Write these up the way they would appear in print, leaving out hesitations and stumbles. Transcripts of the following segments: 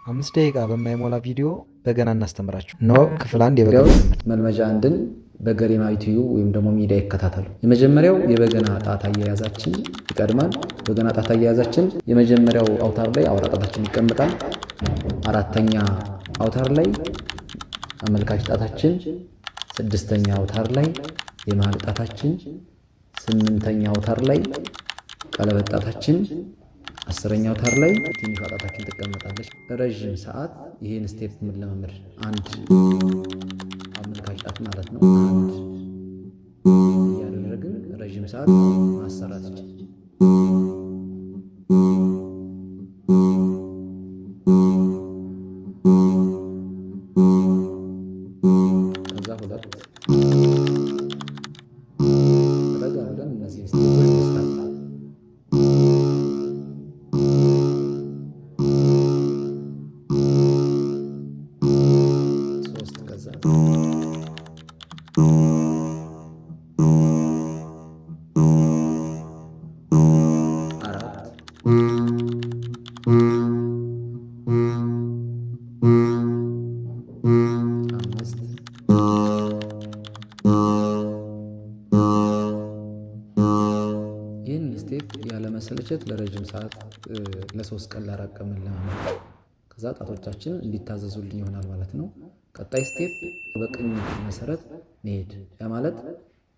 5 ደቂቃ በማይሞላ ቪዲዮ በገና እናስተምራችሁ። እነሆ ክፍል 1 የበገና ትምህርት። መልመጃ 1ን በገሪማ ዩቲዩብ ወይም ደግሞ ሚዲያ ይከታተሉ። የመጀመሪያው የበገና ጣት አያያዛችን ይቀድማል። በገና ጣት አያያዛችን የመጀመሪያው አውታር ላይ አውራ ጣታችን ይቀመጣል። አራተኛ አውታር ላይ አመልካች ጣታችን፣ ስድስተኛ አውታር ላይ የመሃል ጣታችን፣ ስምንተኛ አውታር ላይ ቀለበት ጣታችን፣ 10ኛ አውታር ላይ ትንሿ ጣታችን ትቀመጣለች። ረዥም ሰዓት ይህን step መለማመድ፣ አንድ አመልካች ጣት ማለት ነው። አንድ እያደረግን ረዥም ሰዓት ማሰራት ይችላል። ከዛ ሁለት ረጋ ብለን እነዚህን step ኦች መስራት። ሶስት፣ ከዛ አራት፣ አምስት፣ ይህን step ያለመሰልቸት ለረጅም ሰዓት ለ3 ቀን ለ4 ቀን መለማመድ፣ ከዛ ጣቶቻችን እንዲታዘዙልን ይሆናል ማለት ነው። ቀጣይ step በቅኝት መሰረት መሄድ፣ ያ ማለት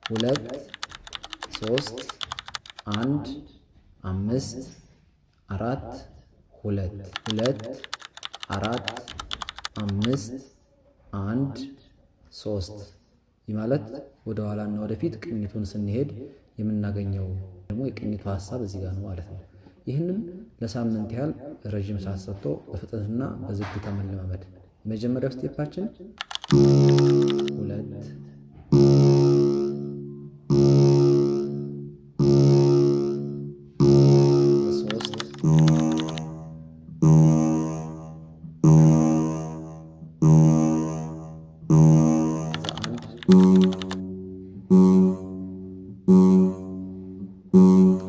ሁለት፣ ሶስት፣ አንድ፣ አምስት፣ አራት፣ ሁለት፣ ሁለት፣ አራት፣ አምስት፣ አንድ፣ ሶስት። ይህ ማለት ወደ ኋላና ወደፊት ቅኝቱን ስንሄድ የምናገኘው ደግሞ የቅኝቱ ሀሳብ እዚህ ጋር ነው ማለት ነው። ይህንን ለሳምንት ያህል ረዥም ሰዓት ሰጥቶ በፍጥነትና በዝግታ መለማመድ። የመጀመሪያው step ኣችን ሁለት፣ ሶስት፣ ከዛ አንድ፣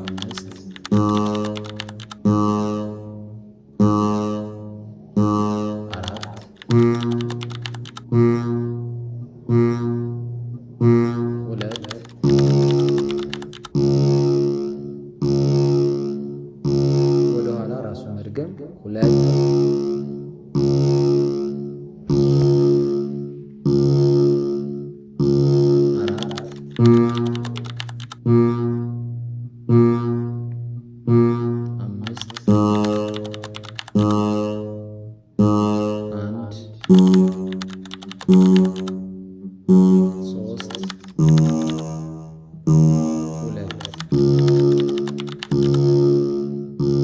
አምስት፣ አራት፣ ሁለት፣ ወደኋላ ራሱን መድገም፣ ሁለት፣ አራት፣ አምስት፣ አንድ፣ ሶስት፣ ሁለት።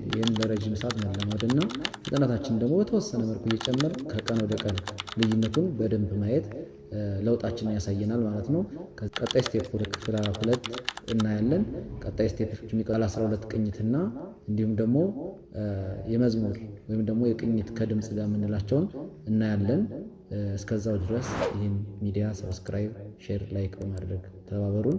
ይህን ለረጅም ሰዓት መለማመድና ፍጥነታችን ደግሞ በተወሰነ መልኩ እየጨመር ከቀን ወደ ቀን ልዩነቱን በደንብ ማየት ለውጣችንን ያሳየናል ማለት ነው። ቀጣይ step ወደ ክፍል 2 እናያለን። ቀጣይ step የሚቀጥል 12 ቅኝትና እንዲሁም ደግሞ የመዝሙር ወይም ደግሞ የቅኝት ከድምፅ ጋር የምንላቸውን እናያለን። እስከዛው ድረስ ይህን ሚዲያ subscribe፣ share፣ like በማድረግ ተባበሩን።